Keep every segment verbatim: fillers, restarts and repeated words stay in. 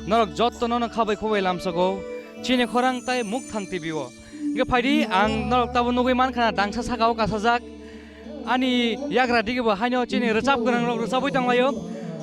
Norok jotto nono khabai khubai lamsogo chini khorang tai Mukthang T V o. Hingke phaidi ang norok tabo nugui mankha na dangsa saka o kasajak. Ani yagra digi bo haino chini rwchap gwnang rok rwchabwi tonglaio.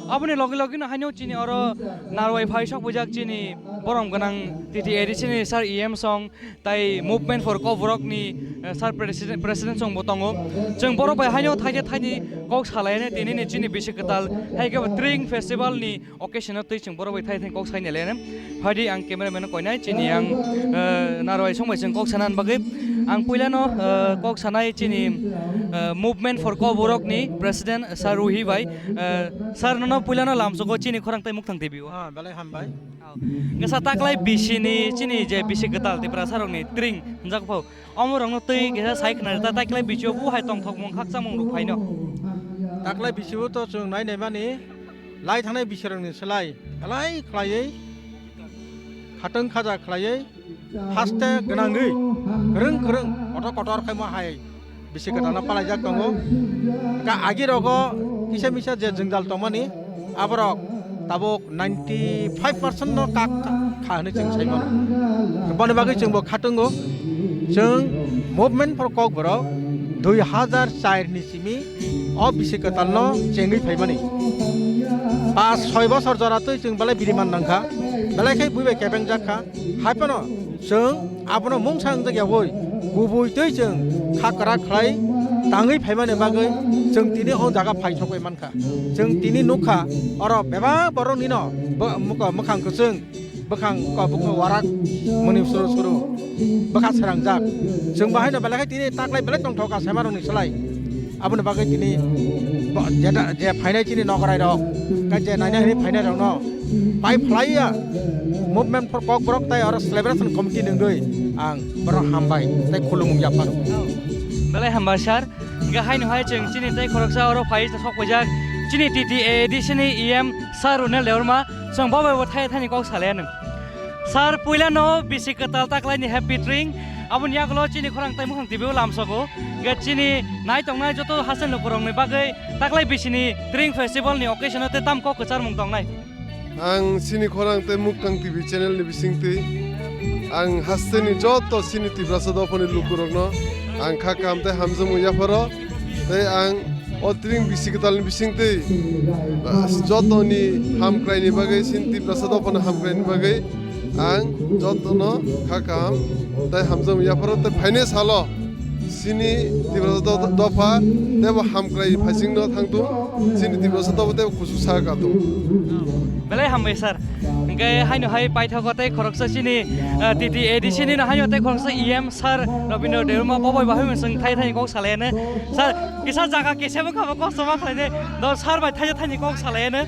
Aboni logi logi no haino chini oro narwai phai sok bujak chini borom gwnang T T A D C ni sir E M song tai Movement for Kokborok ni, eh, sir president, president song bo tongo. Chwng borok bai haino thaide thaini kok salaini tini ni chini bisi kwtal hai khe bo Tring Festival ni occasion o twi chwng borok bai thai thai kok sai nai le. Phaidi ang cameraman no koinai chini ang, eh, narwai song bai chwng kok sana bagwi ang puila no, eh, kok sanai chini, eh, Movement for Kokborok ni president sir Ruhi bai, eh, sir nono puila no lamsogo chini khorang tai Mukthang T V o. Ah, belai hambai. Ngasa taklai bisi ni chini je bisi kwtal Tiprasa rok ni Tring hinjak pho. Omo rokno twi kisa sai khna rwta, taklai bisio bu hai tongthokmung khakchangmung rok phaino. Taklai bisio to chwng nai nai mani lai thangnai bisirokni slai belai khlaiwi khatwng khaja khlaiwi haste gwnangwi kwrwng kwrwng kotor kotor khaima hai bisi kwtalno palaijak tongo. Ka agi rogo kisa misa je jwngjal tongmani aborok tabuk ninety five percent no kak kha hwnwi chwng sai mano. Boni bagwi chwngbo khatungo. Chwng Movement for Kokborok dui hazar char ni simi o bisi kwtalno chengwi phaimani. Pas soi bosor jora twi chwng belai biriman nangkha, belai khe bui bai kebengjak kha. Hai phano chwng abono mungsa wngjak yaui kubui twi chwng kha kwrak khlai tangwi phaimani bagwi chwng tini o jaga phai sokbai mankha. Chwng tini nukha oro bebak boroknino bo-, mwkha-, mwkhang kwchwng, bwkhang ko-, bwkhang warak mwnwi suru suru bwkha srangjak. Chwng bahaino belai khe tini taklai belai tongthok kha saimarokni slai. Aboni bagwi tini bo-, jeta-, je phainai chini nogorairok, khe je naina hwnwi phainairokno pai phlaiya Movement for Kokborok tai oro Celebration Committee ni wngwi ang borok hambai tei khulumung yapharo. Belai hambai sir. Hingke haino hai chwng chini tei khoroksa oro phai sok paijak chini T T A D C ni E M sir Runel Debbarma, chwng bo bai bo thai thani kok salai anw. Sir, puila no bisi kwtal taklai ni happy Tring, aboni yagulo chini khorang tai Mukthang T V o lamsogo. Hingke chini nai tongnai joto hasen lukurokni bagwi taklai bisi ni Tring Festival ni occasion o tei tam kok kwcharmung tongnai. Ang chini khorang tei Mukthang T V channel ni bisingtwi ang hasteni joto chini Tiprasa dophani lukurokno ang kha kaham tei hamjakmung yapharo. Tei ang o Tring bisi kwtalni bisingtwi, ah, jotoni hamkraini bagwi, chini Tiprasa dophani hamkraini bagwi ang jotono kha kaham tei hamjakmung yapharo. Tei phainai salo chini Tiprasa do-, dopha teibo hamkrai phaisingno thangthung, chini Tiprasa dopha teibo kuchuk sak katung. Belai hambai sir. Hingke haino hai paithago tei khoroksa chini, ah, T T A D C ni no haino tei khoroksa E M sir Rabindra Debbarma bo bai bahai mung chwng thai thai kok salai anw. Sir, kisa jaga kisa bo khabo kosto ma khlai de. Do sir bai thai thai kok salai anw.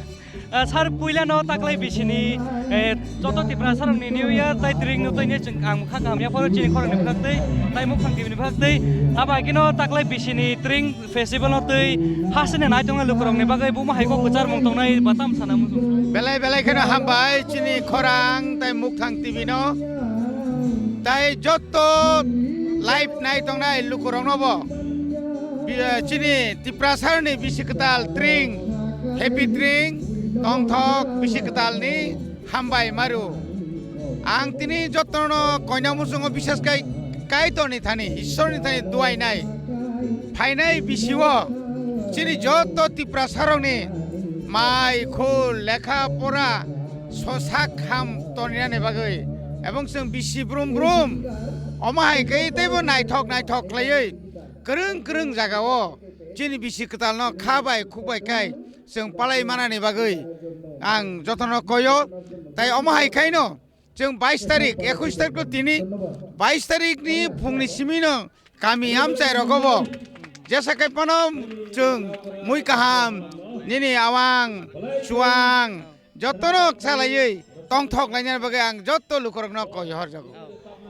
Ah, sir, puila no taklai bisi ni, eh, joto Tiprasa rok ni New Year tai Tring no twi ni chwng ang kha kaham yapharo chini khorang ni bwkhak twi tai Mukthang T V ni bwkhak twi. Abo hai khe no taklai bisi ni Tring Festival no twi hasteni nai tongnai lukurokni bagwi buma hai kok kwcharmung tongnai ba tam sana muchung. Belai belai kheno hambai chini khorang tai Mukthang T V no. Tai jotto live nai tongnai lukurokno bo. Bi-, chini Tiprasarni bisi kwtal Tring, Happy Tring, tongthok bisi kwtalni hambai maru. Ang tini jotono koina muchungo bisas kai, Kaitorni thani, Ishwarni thani duainai. Phainai bisio chini joto Tiprasarokni mai, khul, lekha, pora, sosak ham toninani bagwi. Ebong chwng bisi brum brum. Omo hai khe teibo naithok naithok khlaiwi kwrwng kwrwng jagao chini bisi kwtalno kha bai khuk bai kai chwng palai manani bagwi ang jotono koyo. Tai omo hai khaino chwng bais tarik, ekush tarik no tini, bais tarik ni phungni simi no kami amchai rogo bo jesa kai phano chwng mui kaham nini awang chuwang jotono salaiwi tongthok lainani bagwi ang jotto lukurokno koi horjago.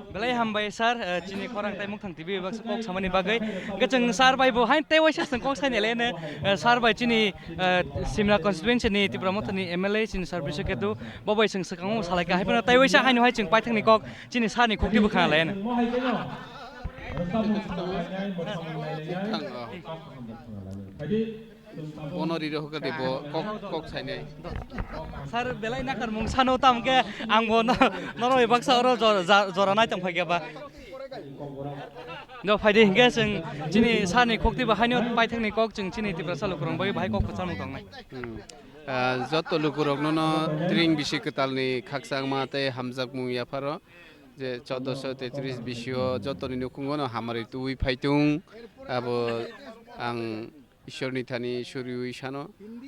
Belai hambai sir, eh, chini khorang tai Mukthang T V baksa kok samani bagwi. Hwnkhe chwng sir bai bo hain tei waisa chwng kok saini lene, eh, sir bai chini, eh, Simla constituency ni Tipra Mothani M L A chini sir Biswa Ketu bo bai chwng swkango salai kha. Hai phano tei waisa haino hai chwng paithakni kok chini sir ni khukti bwkha lene. Bono riro hwkhe de bo kok, kok sainai. Sir, belai nakarmung sano tam khe ang bo no, nono bai baksa oro jor-, ja-, jora nai tong phai khe ba. Do phai de hinkhe chwng chini sir ni kok twi bo haino paithak ni kok chwng chini Tiprasa lukurok bai bahai kok kwchangmung tongnai. Hmm. Ah, joto lukurok nono tring bisi kwtal ni khakchangma tei hamjakmung yapharo je chaudoso tetris bisio jotoni nukhungo no hamari tubui phaitung abo ang Ishorni thani suriui sano,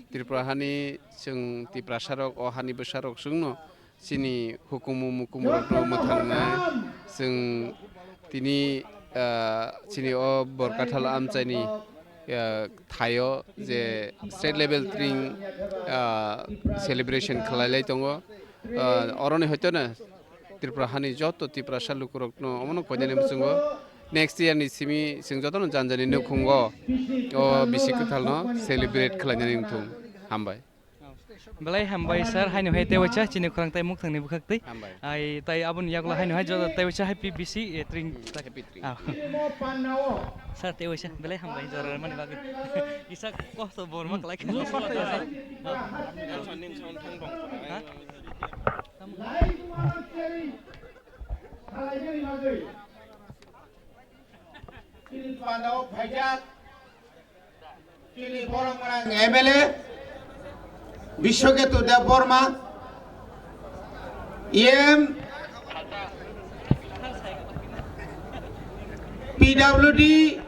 Tripura hani chwng Tiprasarok, o hani bwsarok chwngno chini hukumu mukumurokno mwthangnai. Chwng tini, ah, chini o Borkathal amchaini, ah, thaio je state level tring, ah, celebration khlailai tongo. Ah, oroni hoitono Tripura hani joto Tiprasa lukurokno omono koinani muchungo next year ni simi chwng jotono janjani nukhungo o bisi kwthalno celebrate khlainani wngthung. Hambai. Belai hambai sir, haino hai tei waisa chini khorang tai mukhang ni bwkhak twi. Hambai. Ai tai aboni yagulo haino hai joto tei waisa happy bisi, eh, tring. Happy tring. Ah. Sir tei waisa belai hambai jora mani bagwi. Isa kosto bor ma kalai. Ha? Chini pandao phaijak, chini borok gwnang M L A Biswaketu Debbarma, E M, P W D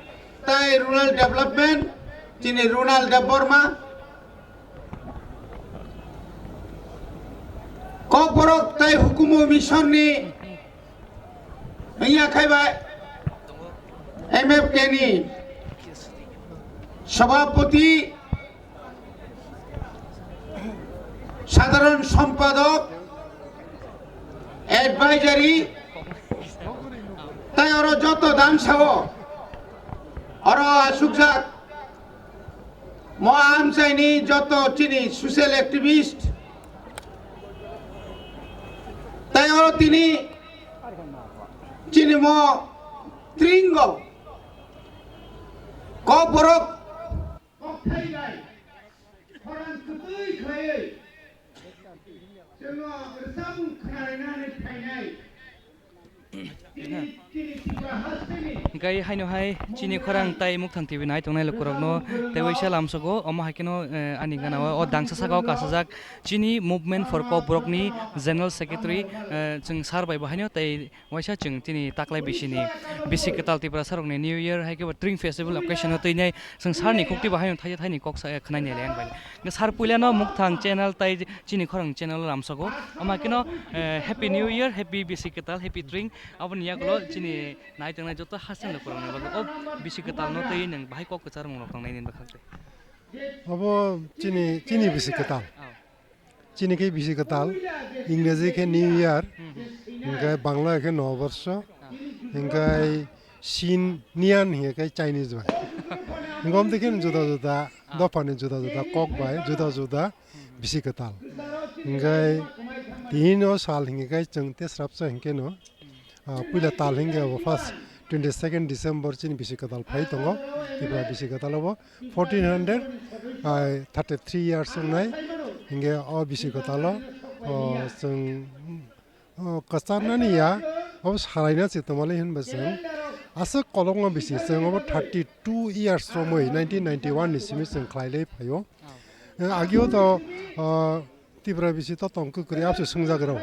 tai Rural Development, chini Ronald Debbarma, Kokborok tai Hukumu Mission ni wngya khai bai M F K ni Sabhapati, Sadharan Sompadok, Advisory, tai oro joto dangsao oro asukjak. Mo amchaini joto chini social activist, tai oro tini chini mo tringo kokborok kokthai bai khorang kwtwi khlaiwi chwngno rwchapmung khwnarinani phainai. Hingkai haino hai chini khorang tai Mukthan T V nai tongnai lukurokno tei waisa lamsogo, omo hai kheno, eh, ani gana o, o dangsa saka o kasajak chini Movement for Kokborok ni General Secretary, eh, chwng sir bai bo haino tei waisa chwng chini taklai bisi ni bisi kwtal Tiprasa rok ni New Year hai khe bo Tring Festival occasion o twi nai chwng sir ni khukti bo haino thaisa thaini kok sa, eh, khwnai nai le ang bai. Sir puila no Mukthan channel tai chini khorang channel o lamsogo. Ama keno, eh, Happy New Year, Happy Bisi Kwtal, Happy Tring. Aboni yagulo chini nai tongnai joto hasen lukurokni bagwi o Bisi Kwtal no twi nwng bahai kok kwchar mung rok tongnai nini bwkhak twi. Obo chini, chini Bisi Kwtal. Oh. Chini khe Bisi Kwtal, Ingreji khe New Year, hmm, hmm, hingkhe Bangla khe Noborsho, ah, hingkhe Shin Nian hingkhe Chinese bai. Hingkhe omtwi khe juda juda, ah, dophani juda juda kok bai, juda juda Bisi Kwtal. Hingkhe tini o sal hingkhe chwng tesrapsa hingkhe no, ah, puila tal hingkhe abo first twenty second December chini Bisi Kwtal phai tongo. Tripura Bisi Kwtal obo fourteen hundred, ah, thirty three years wngnai. Hingkhe o Bisi Kwtal o, o, chwng, o, kwcharnani ya, obo salaina se twmali hinba chwng. Aswk kolokma bisi chwng obo thirty two years romwi nineteen ninety one ni simi chwng khlailai phaio. Eh, agio to, ah, Tripura bisi to tong kwkrwi abse swngjak rw.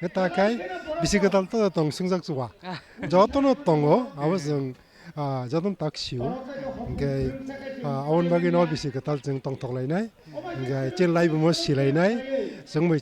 Hwnkhe ta khai Bisi Kwtal to tong swngjak chuba. Jotono tongo, abo chwng, ah, jotono tak sio. Hwnkhe, ah, aboni bagwi no Bisi Kwtal chwng tongthok lainai. Hwnkhe chini laibuma silainai. Chwng bai